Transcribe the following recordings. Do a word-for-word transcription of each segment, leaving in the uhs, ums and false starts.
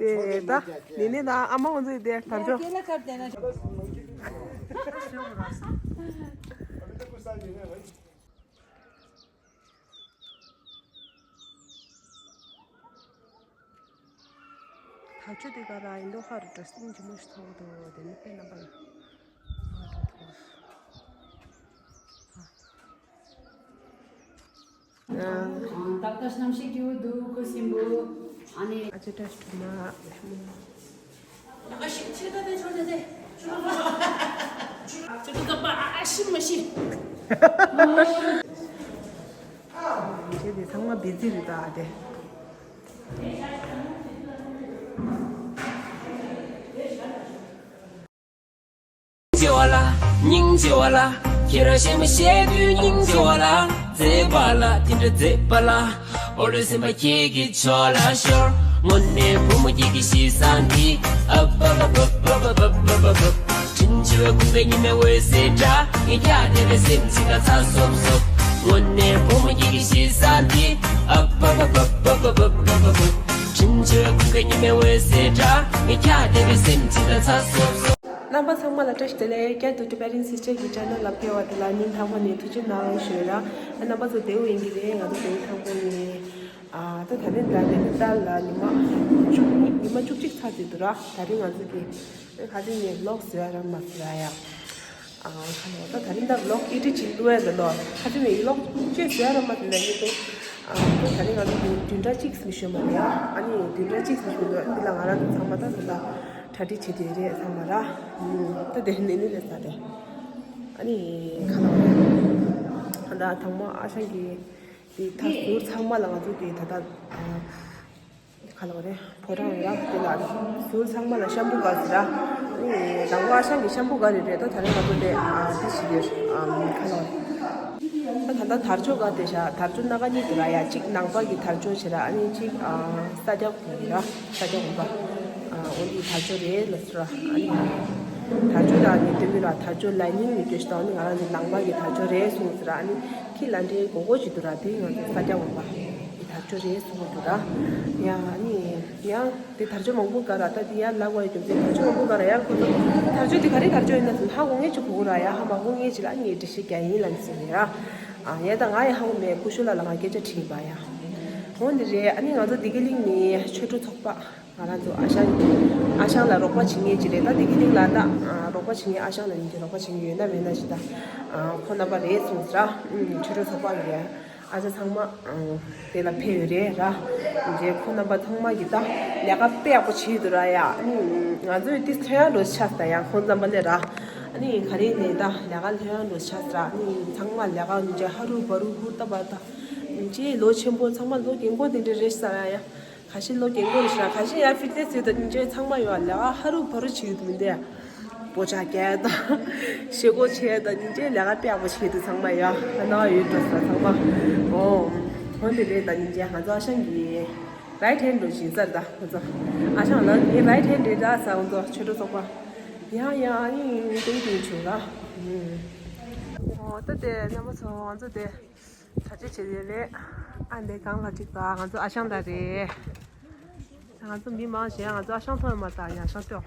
དེ་ད་ནི་ནི་ད་ཨ་མ་ཁོང་ཚོས་དེ་དར་ལྕོག་དར་ལྕོག་དེ་ག་ར་ཡིན་མདོག་ཁ་རུ་འདྲ་སྙིང་རྗེ་མོ་ཞིག་མཐོང་གི་འདུག་དེ་ནི་དཔེ་རྣམ་པ་ལ་ང་འགྲོ་ཐུབ། ཏག་ཏག་གནམ་གཤིས་སྐྱིད་པོ་འདུག་ཁུ་སིམ་པོ། ཨ་ནི། ཨ་ཅེ་བཀྲ་ཤིས་སྒྲོལ་མ། ཨ་ཤི་ཁྱེད་ད་དེ་ཆོ་དེ་དེ། ཆོ་ཆོ་ཆོ་ཀ་པ་ཨ་ཤི་མ་ཤི། ཁྱེད་དེ་ཚང་མ་བི་ཛི་རེད་ད་དེ། སྙིང་རྗེ་བ་ལ། སྙིང་རྗེ་བ་ལ། ཁྱེད་རང་ཞེ་མི་ཤེས་དུས་སྙིང་རྗེ་བ་ལ། མཛེས་པ་ལ་དེ་འདྲ་མཛེས་པ་ལ། འོ་རེ་སེམས་པ་ཁྱེད་ཀྱི་ཕྱོགས་ལ་ཤོར། དངོས་གནས་བུ་མོ་ཁྱེད་ཀྱི་གཤིས་བཟང་འདི། ཨ་བ་བ་བ། བྲིན་ཆེ་བའི་ཁུག་པའི་ཉི་མའི་འོད་ཟེར་འདྲ། ངས་ཀྱང་བདེ་བའི་སེམས་ཅིག་ལ་ཚ་སོབ་སོབ། དངོས་གནས་བུ་མོ་ཁྱེད་ཀྱི་གཤིས་བཟང་འདི། ཨ་བ་བ་བ། བྲིན་ཆེ་བའི་ཁུག་པའི་ཉི་མའི་འོད་ཟེར་འདྲ། ངས་ཀྱང་བདེ་བའི་སེམས་ཅིག་ལ་ཚ་སོབ་སོབ། རྣམ་པ་ཚང་མ་ལ་བཀྲ་ཤིས་བདེ་ལེགས། བསྐྱར་དུ་Tibetan Sister གི་channel ལ་ཕེབས་པ་དེ་ལ་སྙིང་ཐག་པ་ནས་ཐུགས་རྗེ་གནང་ཞུ་ཡ་ར། རྣམ་པ་ཚོ་བདེ་པོ་ཡིན་གྱི་རེད། ང་ཚོ་བདེ་པོ་ཐང་པོ་ཡིན། ཨ་ད་ད་རིང་ད་རིང་ད་ལ་ཉི་མ་བཅུ་གཉིས། ཉི་མ་བཅུ་གཅིག་ཚར་ཚར་འདུག་ར། ད་རིང་ང་ཚོ་གི་ཁ་ཅིག་ནས་vlog བཟོ་ཡ་ར་མ་བཟོ་ཡ་ཡ། ཨ་ཁ་ལོ་ད་ད་རིང་ད་vlog editing བྱེད་ལུས་ཡ་ད་ལོ། ཁ་ཅིག་ནས་vlog ཅེས་བཟོ་ཡ་ར་མ་བཟོ་ཡ་ཡིན་དུས། ཨ་ད་ད་རིང་ང་ཚོ་གི་བདུན་ཕྲག་གཅིག་མི་ཤོད་མ་རེད་ཡ། ཨ་ནི་བདུན་ཕྲག་གཅིག་མི་ཤོད་འདུག་འདི་ལ་ང་རང་ཚོ་ཚང་མ་ད་ད་ད་གྲ་སྒྲིག་བྱེད་དུས་རེད་ཚང་མ་ར། ད་དེ་ནས་ནི་རེད་ས་རེད། ཨ་ནི་ཁ་ལོ་ད་ད་ཐང་མོ་ཨ་ཞང་གི་དེ་ད་ཟུར་ཚང་མ་ལ་ང་ཚོ་དེ་ད་ལྟ་ཨ་ག་ལབ་དགོས་རེད། ཕོ་བྲང་རེད་ར། དེ་ལ་ཟུར་ཚང་མ་ལ་ཤམ་བུ་དགའ་ཟེར་ར། ཨེ་དང་པོ་ཨ་ཞང་གི་ཤམ་བུ་དགའ་རེད་རེད། ད་ད་རེས་ང་ཚོ་དེ་ཨ་དེ་ཞིག་ཡོད་ཨ་ག་ལབ་དགོས་རེད། ད་ད་ལྟ་དར་ལྕོག་དགའ་དེ་ཤ་དར་ལྕོག་སྣ་ཁ་གཉིས་འདུག་ར་ཡ། གཅིག་ནང་པ་གི་དར་ལྕོག་བྱེད་ར། ཨ་ནི་གཅིག་ཨ་ས་སྐྱ་གོང་ར། ས་སྐྱ་གོང་པ་ཨ་འོ་འདི་དར་ལྕོག་རེད་ལ་ཟེར་ར། ཨ་ནི་དར་ལྕོག་ར་ནི་དེ་མི་ར་དར་ལྕོག་ལ་ཉིན་མི་སྐྱོ་ཤི་ད། ཨ་ནི་ང་རང་ཚོ་ནང་པ་གི་དར་ལྕོག་རེད་གསུངས་ཟེར་ར། ཨ་ནི། ཁྱི་ལ་འདྲའི་མགོ་སྐོར་ཅིག་འདུག་ར། དེ་ང་ཚོ་ས་སྐྱ་འོང་པ་དེ་དར་ལྕོག་རེད་གསུང་གི་འདུག་ར། ཡ་ཨ་ནི་ཡང་དེ་དར་ལྕོག་མང་པོ་ག་ར། ད་དེ་ཡར་ལབ་པ་ཡི་རྒྱུ་མཚན་དར་ལྕོག་མང་པོ་ག་ར་ཡང་ཁོ་ཚོ་དར་ལྕོག་དེ་ག་རེ་དར་ལྕོག་ཡིན་ན་ཚོ་ཧ་གོ་ངེས་ཅིག་གོ་གོ་ར། ཡ་ཧ་མ་གོ་ངེས་ཅིག་ལ་ངས་འགྲེལ་བཤད་རྒྱག་ཡིན་ལབ་ཟེར་ནས་ར། ཨ་ཡ་ད་ང་ཡི་ཧ་གོ་མེད། ཀུ་ཤུ་ལ་ལ་ང་སྐད་ཆ་དྲིས་པ་ཡ། འོ་འདི་རེད། ཨ་ནི་ང་ཚོ་བདེ་སྐྱིད་གླིང་ནས་ཆོས་གྲོགས་ཚོགས་པ། ང་རང་ཚོ་ཨ་ཞང་ཨ་ཞང་ལ་རོགས་པ་བྱེད་མཁན་ཅིག་རེད། ད་བདེ་སྐྱིད་གླིང་ལ་ད་རོགས་པ་བྱེད་མཁན་ཨ་ཞང་ལ་ཡིན་གྱི་རོགས་པ་བྱེད་མཁན་ཡོད་ན་མེད་ན་ཞིག་ད་ཁོ་རྣམ་པ་རེད་གསུངས་ར། ཆོས་གྲོགས་ཚོགས་པ་གི་རེད། ཨ་ཅག་ཚང་མ་དེ་ལ་ཕེབས་ཡོད་རེད་ར། རྗེས་ཁོ་རྣམ་པ་ཚང་མ་གི་ད་ལས་ཀ་དཔེ་ཡག་པོ་བྱེད་འདུག་ར་ཡ། ང་ཚོས་ཏིས་ཐོན་ཡག་འགྲོ་ཆགས་ད་ཡང་ཁོང་ཚང་མ་ལས་ར། ཨ་ནི་ག་རེ་ནས་ད་ལས་ཀ་ལྷོད་ཡག་འགྲོ་ཆགས་ར། ཨ་ནི་ཚང་མ་ལས་ཀ་ནི་རྗེས་ཧ་རུ་བ་རུ་ཧུར་ད་བ་ད་རྗེས་ལོ་ཆེན་པོ་ཚང་མ་ལོ་རྒན་གོག་དེ་འདྲ་རེད་ས་ར་ཡ། ཁ་ཤས་ལོ་རྒན་གོག་རེད་ཤག་ཁ་ཤས་ཡང་ཕིཊ་ནེ་སི་ཡོད་དང་སྙིང་རྗེ་ཚང་མ་ཡོད། ལས་ཀ་ཧ་རུ་བ་རུ་བྱེད་ཀྱི་འདུག་མི་འདུག་ཡ། པོ་ཆ་རྒྱག་ཡ་དང་ཤེལ་སྒོ་ཕྱེ་ཡ་དང་སྙིང་རྗེ་ལས་ཀ་དཔེ་ཡག་པོ་བྱེད་འདུག་ཚང་མ་ཡོད། ང་ནང་ཡོད་འགྲོ་ས་ཚང་མ། ཨོ། འོ་དེ་རེད་ད་སྙིང་རྗེ་ང་ཚོ་ཨ་ཞང་གི་རའིཊ་ཧེན་འགྲོ་བཞིན་ས་རེད་ད་ང་ཚོ། ཨ་ཞང་ལ་ངའི་རའིཊ་ཧེན་རེད་ད་ས་ང་ཚོ་ཆོས་གྲོགས་ཚོགས་པ། ཡ་ཡ་ཨ་ནི་ཏིང་ཏིང་བྱུང་ལ། ཨོ་ད་དེ་རྣམ་པ་ཚོ་ང་ཚོ་དེ། གྲ་སྒྲིག་བྱེད་ཡོད་རེད། ཨ་འདི་གང་ལ་གཅིག་དང་ང་ཚོ་ཨ་ཞང་ལ་རེད། ང་ཚོ་མི་མང་ཞེ་ང་ཚོ་ཨ་ཞང་ཐོན་མ་དང་ཡང་ཞང་ཏོ།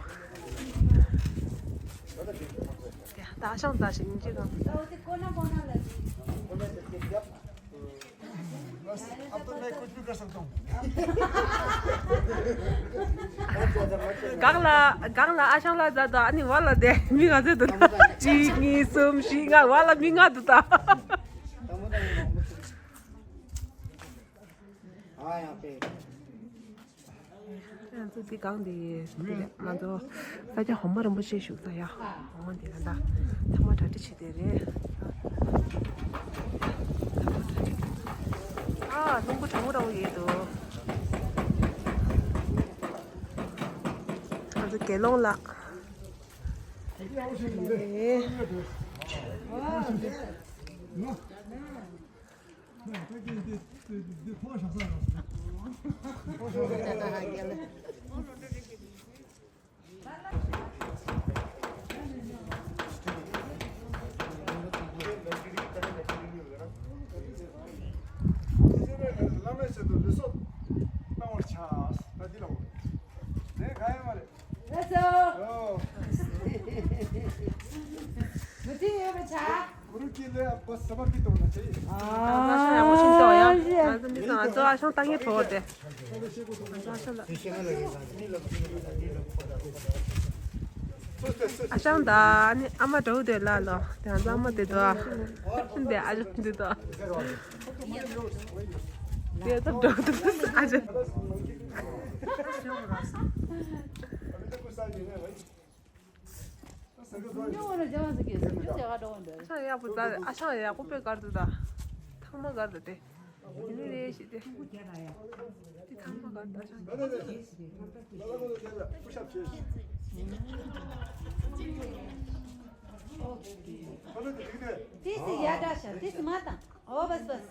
ད་ཨ་ཞང་ད་ཞིག་ཉིན་གཅིག་གང་། གང་ལ་གང་ལ་ཨ་ཞང་ལ་ད་ད་ཨ་ནི་བ་ལ་དེ་མི་ང་ཚོ་ད་གཅིག་གཉིས་གསུམ་བཞི་ལྔ་བ་ལ་མི་ལྔ་འདུག་ད། ང་ཚོ་འདི་སྒང་འདི་ང་ཚོ་ས་སྐྱ་འོ་མ་རིན་པོ་ཆེ་བཞུགས་ས་ཡ། འོ་མ་འདི་ལ་ད་ཚང་མ་གྲ་སྒྲིག་བྱེད་དེ་རེད། ཨ་རླུང་བུ་གྲང་མོ་གྲང་མོ་ཡོད་འདུག་ང་ཚོ་དགེ་སློང་ལགས། བླ་མའི་ཆེད་དུ་ལུས་སྲོག་གཏང་བར་བྱ། ད་འདི་ལ་འོ། ཚོ། མུ་ཏིག་ཡོད་པ་ཆ། ཨ་ཤ་ཡག་པོ་ཞིག་འདུག་ཡ། ང་ཚོ་འདི་ཚོ་ཨ་ཤང་ལྟ་མཁན་གྲོགས་དེ། ཨ་ཤང་ད་ཨ་ནི་ཨ་མ་འདྲ་བོ་དེ་ལ་ལོ། དེ་ང་ཚོ་ཨ་མ་དེ་དོ། དེ་ཨ་ཤང་འདི་དོ། དེ་ད་འགྲོ་འདུག་ཨ་ཅག་ཉོ་བ་ལ་སྦྱང་ཟེར་གི་སུམ་ཅུ་ཟེར་ག་འགྲོ་འདོད། ཨ་ཤང་ཡག་པོ་ད། ཨ་ཤང་ཡག་པོ་དཔེ་དཀར་འདུག་ད། ཐང་མ་དཀར་འདུག་དེ། དེ་ནི་རེ་ཞིག་དེ། དེ་ཐང་མ་དཀར་འདུག་ཨ་ཤང་། དེ་སི་ཡ་འདྲ་ཤ་དེ་སི་མ་དང་། ཨོ་བས་བས།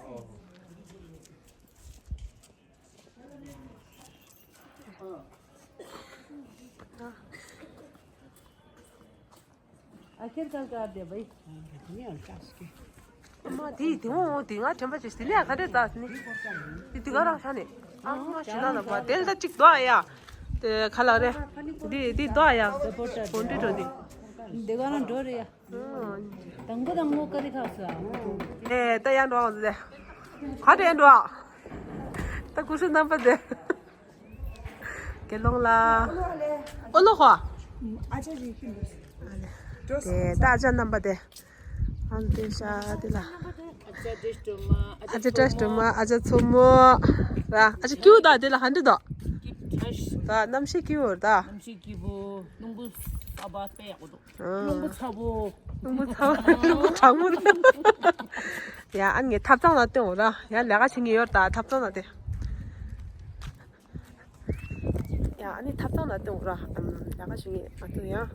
ཨ་ཁེར་ཀལ་ཀར་དེ་བའི། མ་དེ་དེ་འོང་དེ་ང་དྲན་པ་བྱས་དེ་ལས་ག་འདྲས་ད་ནི། དེ་དེ་ག་རང་ཤ་ནི། ཨ་མ་ཞི་ལ་ལ་བ་དེ་ལ་ད་གཅིག་དོ་ཨ་ཡ། དེ་ག་ལ་རེ། དེ་དེ་དོ་ཨ་ཡ། བོན་ཏི་འགྲོ་དེ། དེ་ག་རང་འགྲོ་རེ་ཡ། དང་པོ་དང་མོ་ཀ་རི་ཁ་སུ་ཨ། ཨེ་ད་ཡང་འགྲོ་ཨང་ཟེ། ག་དེ་ཡང་འགྲོ་ཨ། ད་ཀུ་ཤུ་རྣམ་པ་དེ། དགེ་སློང་ལ། ཨོ་ལོ་ཧོ། ཨ་ཅག་ཅིག་ཤི་འདུག་དེ་ད་ཨ་ཅག་རྣམ་པ་དེ། ཨ་ནི་དེ་ཤ་དེ་ལ། ཨ་ཅག་བཀྲ་ཤིས་སྒྲོལ་མ། ཨ་ཅག་བཀྲ་ཤིས་སྒྲོལ་མ། ཨ་ཅག་མཚོ་མོ། ར་ཨ་ཅག་སྐྱིད་པོ་ད་དེ་ལ་ཧ་འདྲི་དོ། ད་གནམ་གཤིས་སྐྱིད་པོ་ད། གནམ་གཤིས་སྐྱིད་པོ། རླུང་བུ་གསར་པ་དཔེ་ཡག་པོ་འདུག་རླུང་བུ་ཚ་པོ། རླུང་བུ་ཚ་པོ། རླུང་བུ་གྲང་མོ། ཡ་ཨ་ངས་ཐབ་ཚང་ལ་སྟོན་འོ་ར། ཡ་ལས་ཀ་བྱེད་ངེས་ཡོད་ད་ཐབ་ཚང་ལ་དེ། ཡ་ཨ་ནི་ཐབ་ཚང་ལ་སྟོན་འོ་ར། ཨམ་ལས་ཀ་བྱེད་ངེས་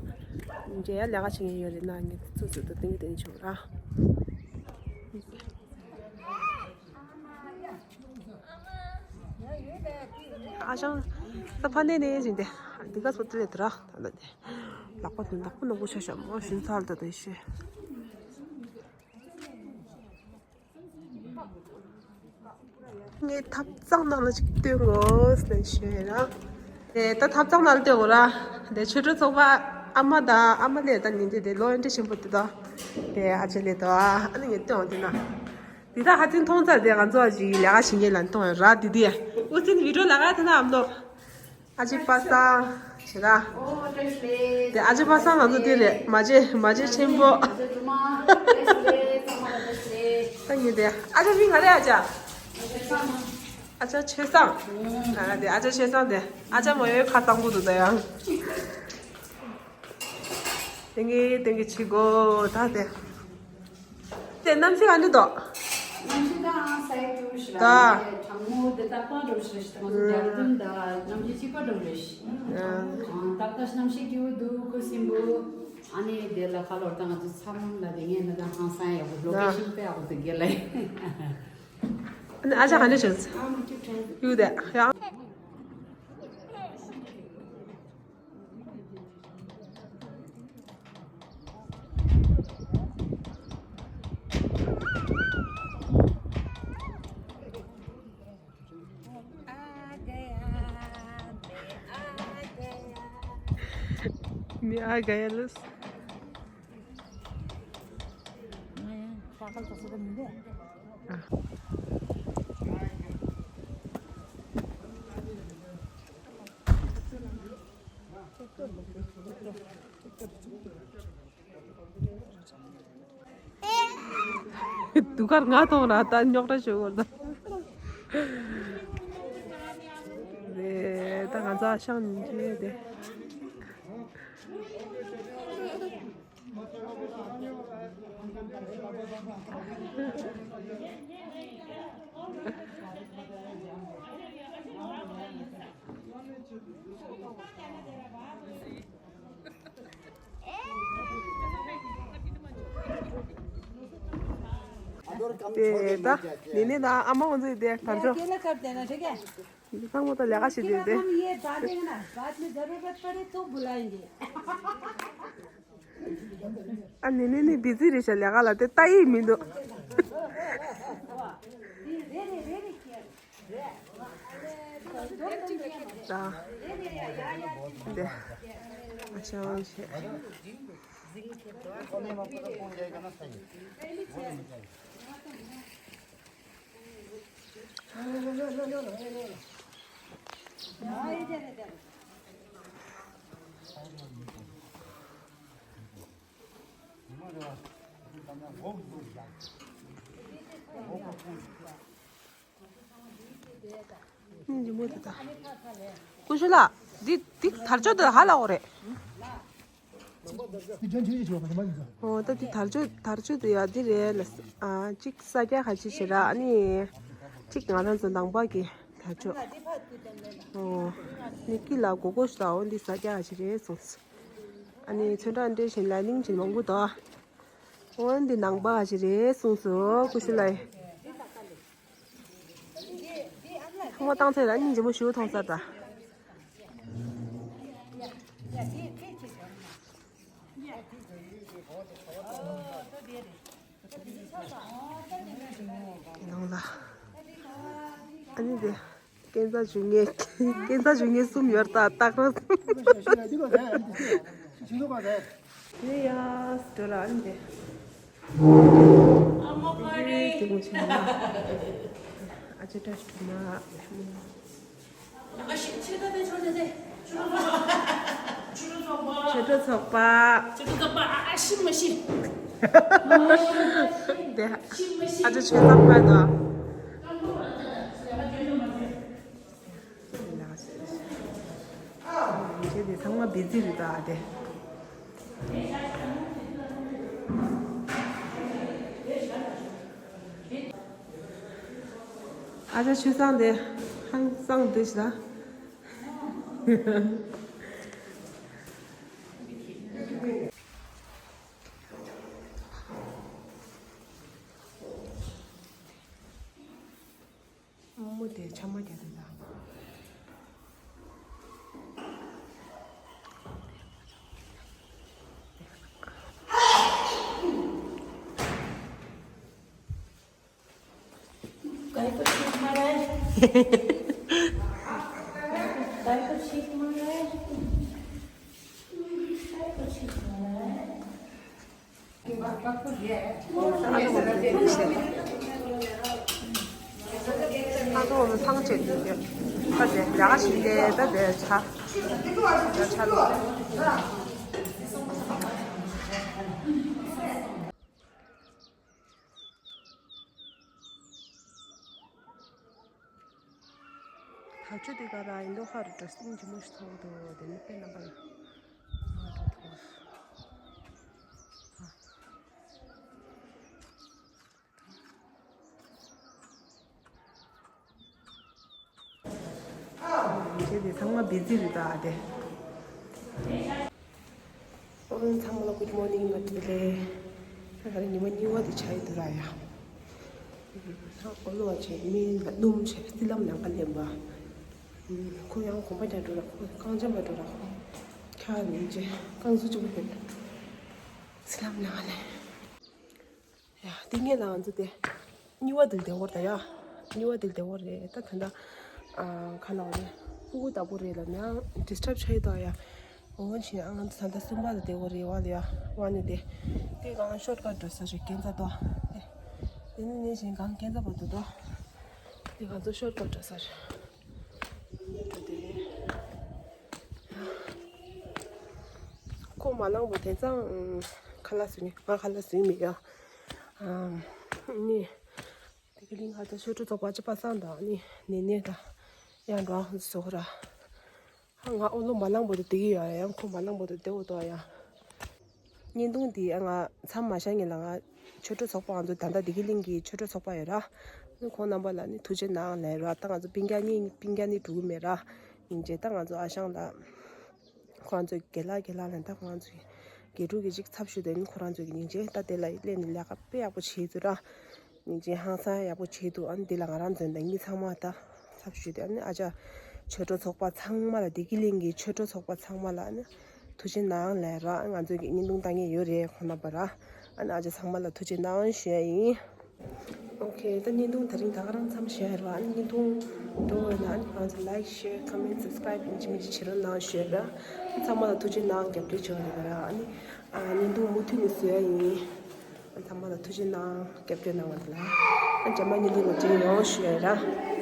ང་ཚོ་ཡ། འདྲེ་ཡ་ལས་ཀ་བྱེད་ངེས་ཡོད་རེད་ན་ངས་ཚུར་ཚུར་དུ་སྟོན་གི་སྟོན་གི་བྱེད་འོ་ར། ཨ་ཞང་ས་ཕ་ནས་ནས་ཟིན་ཏེ་འདི་ག་སོ་ཏི་རེད་དེ་ར་ད་ལྟ་དེ་ལག་པ་དེ་ནག་པོ་ནག་པོ་ཆ་ཤ་མོ་ཞུ་ཚར་ད་དེ་ཤེ། ངས་ཐབ་ཚང་ནང་ལ་ཅིག་སྟོན་དགོས་ཟེར་ནས་ཤེ་ར། དེ་ད་ཐབ་ཚང་ནང་ལ་སྟོན་དགོས་ར། དེ་ཆོས་གྲོགས་ཚོགས་པ་ཨ་མ་དང་ཨ་མ་ལས་ད་ཉིན་དེ་དེ་ལོ་ཡན་ཏེ་ཆེན་པོ་དེ་དང་དེ་ཨ་ཅེ་ལས་དང་ཨ་ནི་ངས་སྟོན་འོང་དེ་ན། འདི་དག་ཧ་ཅང་མཐོང་ཚར་ཏེ་ང་ཚོ་ཅིག་ལས་ཀ་བྱེད་མཁན་ལ་མཐོང་ཡོད་ར་དེ་དེ། ཨུ་ཚིན་བི་ཌིའོ་ལ་ག་ཐ་ན་ཨམ་ལོ། ཨ་ཅེ་པ་སངས་བྱེད་ད། དེ་ཨ་ཅེ་པ་སངས་ང་ཚོ་དེ་རེད་མ་ཅེ་མ་ཅེ་ཆེན་པོ། ད་ཉིན་དེ་ཨ་ཅེ་མིང་ག་རེ་ཨ་ཅག་ཨ་ཅག་ཆོས་བཟང་། ཨ་དེ་ཨ་ཅག་ཆོས་བཟང་དེ་ཨ་ཅག་མོ་ཡོད་ཁ་གཙང་པོ་འདུག་ད་ཡང་། ཏེང་གི་ཏེང་གི་ཆི་གོ་ད་དེ། དེ་གནམ་གཤིས་ག་འདྲ་འདུག་གནམ་གཤིས་ད་ས་ཡ་དྲུག་ཞིག་ལ་ད་གྲང་མོ་དེ་ཏག་ཏག་འགྲོ་ཞིག་རེད་ཞིག་ང་ཚོ་རྒྱ་ར་དུན་ད་གནམ་གཤིས་གཅིག་པ་འགྲོ་རེད་ཞིག་ཏག་ཏག་གནམ་གཤིས་སྐྱིད་པོ་འདུག་ཁུ་སིམ་པོ། ཨ་ནི་དེ་ལ་ཁ་ལོར་ད་ང་ཚོ་ཚ་མོ་ལ་དེ་ངས་ན་ད་ཧང་སང་ཡག་པོ་ལོ་ཀེ་ཤིན་དཔེ་ཡག་པོ་དེ་དགེ་ལ་ཡིན། ཨ་ནི་ཨ་ཅག་ག་འདྲ་བྱུང་། ཡུ་དེ་ཡང་། मैं आ गया लस। དུ་ཁར་ང་ཐོང་ར་ད་རྙོག་དྲ་ཞུ་གོ་ད། རེད་ད་ང་ཚ་ཤང་ཉིན་ཁྱེར་དེ། དེ་ད་ནི་ནི་ད་ཨ་མ་ཁོང་ཚོས་དེ་གར་ཆོག་ཚང་མ་ད་ལས་ཀ་བྱེད་དེ་དེ། ཨ་ནི་ནི་ནི་བི་ཛི་རེད་ཤག་ལས་ཀ་ལ་དེ་ལྟ་ཡི་མི་འདུག་ད་དེ། ཤང་ཆེ། ཀུ་ཤུ་ལགས། འདི་འདི་དར་ལྕོག་འདི་ཧ་ལ་འོ་རེད། འོ་ད་འདི་དར་ལྕོག་དར་ལྕོག་འདི་ཡ་འདི་རེད་ལ། ཨ་གཅིག་ས་རྒྱ་ཁ་ཆེ་ཆེ་ར། ཨ་ནི་གཅིག་ང་རང་ཚོ་ནང་པ་གི་དར་ལྕོག་འོ་ནི་ཀི་ལ་གོ་གོ་ཤ་འོ་འདི་ས་རྒྱ་ཁ་ཆེ་རེད་གསུངས། ཨ་ནི་ཚོན་ཁྲ་འདྲེ་བཞིན་ལ་ལིང་ཆེན་མང་པོ་དོ། འོ་འདི་ནང་པ་ཁ་ཆེ་རེད་གསུངས་སོ་ཀུ་ཤུ་ལགས། ཐོག་མ་བཏང་ཚེ་ལ་སྙིང་རྗེ་མོ་ཞུ་ཐོང་ས་ད། ནང་ལ། ཨ་ནི་དེ། སྐས་འཛེག་ཞུ་མཁན། སྐས་འཛེག་ཞུ་མཁན་གསུམ་ཡོད་ད་སྟག་རོང་། དེ་ཡ་སི་ཏོ་ར་ཨ་ནི་དེ། དེ་མོ་ཆེ་ན། ཨ་ཅེ་བཀྲ་ཤིས་སྒྲོལ་མ། ཆོས་གྲོགས་ཚོགས་པ། ཆོས་གྲོགས་ཚོགས་པ། ཨ་ཤི་མ་ཤི། དེ་ཨ་ཅེ་ཆོས་ཚོགས་པ་དང་། ལགས་སོ། ཁྱེད་དེ་ཚང་མ་བི་ཛི་རེད་ད་དེ། ཨ་ཅག་ཆུ་སྲང་དེ་ཧང་སང་དུ་ཞིག་ལ། རྨོ་མོ་དེ་ཆ་མ་རྒྱག་དེ་ད། ག་ཡི་ཁོ་ཤིག་མ་རེད། ག་ཡི་ཁོ་ཤིག་མ་རེད། ག་ཡི་ཁོ་ཤིག་མ་རེད། ཨ་ཚོ་ཚང་བྱེད་དུས་ད་དེ་ཡག་ཞིག་ལས་ད་དེ་ཆ་ཡ་ཆ་ལོ། ད་ཆུ་དེ་ག་ར་ཡིན་མདོག་ཁ་རུ་འགྲོ་སྙིང་རྗེ་མོ་ཞིག་ཐོག་འདུག་དེ་ནི་དཔེ་རྣམ་པ་ཡོད། ང་འགྲོ་ཐུབ། ཁྱེད་དེ་ཚང་མ་བི་ཛི་རེད་ད་དེ། ཨོ་ཚང་མ་ལ་good morning བཀྲ་ཤིས་བདེ་ལེགས། ད་ག་རེ་ཉི་མ་གཉིས་པ་དེ་ཆགས་ཡོད་འདུག་ར་ཡ། ཨོ་ལོ་བ་ཆེ་མི་ལ་སྣུམ་ཆེ་རྩི་ལམ་ནང་ག་ལེན་པ། ཁོ་ཡང་གོམ་པ་རྒྱག་འགྲོ་ར་ཁོ་རྐང་འཇམ་པ་འགྲོ་ར་ཁོ། ཁྱག་ནི་ཆེ་རྐང་ཚུགས་གཅིག་པོ་ཕེབས། རྩི་ལམ་ནང་ལེན། ཡ། དེ་ངས་ལ་ང་ཚོ་དེ་གཉིས་པ་དེ་ལ་བདེ་བོར་ད་ཡ། གཉིས་པ་དེ་ལ་བདེ་བོར་རེད་ད་ད་ད། ཨ་ཁ་ལ་བ་རེད། ཕྲུ་གུ་ལྟ་བུ་རེད་ལ་ནའང་disturb ཆགས་ཡོད་ད་ཡ། འོ་ཕྱིན་ཨ་ང་ཚོ་ད་ལྟ་གསུམ་པ་ལ་བདེ་བོར་རེད་བ་ལ་ཡ། བ་ནི་དེ་དེ་གང་shortcut འགྲོ་ས་རེད་སྐས་འཛེག་ཏོ། དེ་ནི་ནས་བཞིན་གང་སྐས་འཛེག་པ་དུ་ཏོ། དེ་གང་ཚོ་shortcut འགྲོ་ས་རེད། ཁོ་མ་ལངས་པ་དེ་ཙང་ཁ་ལག་བཟོས་ནི་ང་ཁ་ལག་བཟོས་མེད་ཡ། ནི་དེ་གི་ལིང་ཁ་ད་ཆོས་གྲོགས་ཚོགས་པ་ཅི་པ་སང་དང་ནི་ནེ་ནེ་དང་ཡང་འགྲོ་བཟོ་ཁོ་ར། ང་ཨོ་ལོ་མ་ལངས་པ་དུ་དེ་གི་ཡ་ཡང་ཁོ་མ་ལངས་པ་དུ་དེ་འོ་དོ་ཡ། བརྙན་ཐུང་འདི་ང་མཚམས་མ་བཞག་ངེས་ལ་ང་ཆོས་གྲོགས་ཚོགས་པ་ང་ཚོ་ད་ལྟ་བདེ་སྐྱིད་གླིང་གི་ཆོས་གྲོགས་ཚོགས་པ་ཡོད་ར། ཁོང་རྣམ་པ་ལ་ནི་ཐུགས་རྗེ་གནང་ལབ་ར། ད་ང་ཚོ་སྤུན་ཀྱག་གཉིས་སྤུན་ཀྱག་གཉིས་འགྲོ་གི་མེད་ར། ཡིན་ཅེ་ད་ང་ཚོ་ཨ་ཞང་ལ་ཁོང་ཚོ་དགེ་ལགས་དགེ་ལགས་ལ་ད་ཁོང་ཚོ་དགེ་ཕྲུག་གི་ཅིག་ཚབ་ཞུས་ཏེ་ནི་ཁོ་རང་ཚོ་གི་སྙིང་རྗེ་ད་དེ་ལ་སླེབས་ནས་ལས་ཀ་དཔེ་ཡག་པོ་བྱེད་ཚུལ་ར། སྙིང་རྗེ་ཧང་སང་ཡག་པོ་བྱེད་འདུག་ཨ་ནི་འདི་ལ་ང་རང་ཚོ་འདི་གཉིས་ཚང་མ་ད་ཚབ་ཞུས་ཏེ་ཨ་ནི་ཨ་ཅག་ཆོས་གྲོགས་ཚོགས་པ་ཚང་མ་ལ་བདེ་སྐྱིད་གླིང་གི་ཆོས་གྲོགས་ཚོགས་པ་ཚང་མ་ལ་ཨ་ནི་ཐུགས་རྗེ་གནང་ལབ་ར། ང་ཚོ་གི་བརྙན་ཐུང་ལྟ་མཁན་ཡོད་རེད་ཁོང་རྣམ་པ་ར། ཨ་ནི་ཨ་ཅག་ཚང་མ་ལ་ཐུགས་རྗེ་གནང་ཞུ་ཡ་ཡིན། ཨོ་ཁེ། ད་བརྙན་ཐུང་དེ་རིང་ད་ག་རང་མཚམས་བཞག་ཡོད་ར། ཨ་ནི་བརྙན་ཐུང་འགྲོ་བའི་ལ་ཨ་ནི་ང་ཚོ་like, share, comment, subscribe ཡིན་གཅིག་མིན་གཅིག་བྱེད་རོགས་གནང་ཞུ་ཡོད་ར། ཨ་ཚང་མ་ལ་ཐུགས་རྗེ་གནང་། རྒྱབ་སྐྱོར་བྱེད་པ་རེད་པ་ར། ཨ་ནི་ཨ་བརྙན་ཐུང་མུ་མཐུད་ནས་བཟོ་ཡ་ཡིན། ཨ་ཚང་མ་ལ་ཐུགས་རྗེ་གནང་། རྒྱབ་སྐྱོར་གནང་བ་དེ་ལ། ཨ་རྗེས་མ་བརྙན་ཐུང་ལ་མཇལ་ཡོང་ཞུ་ཡ་ར།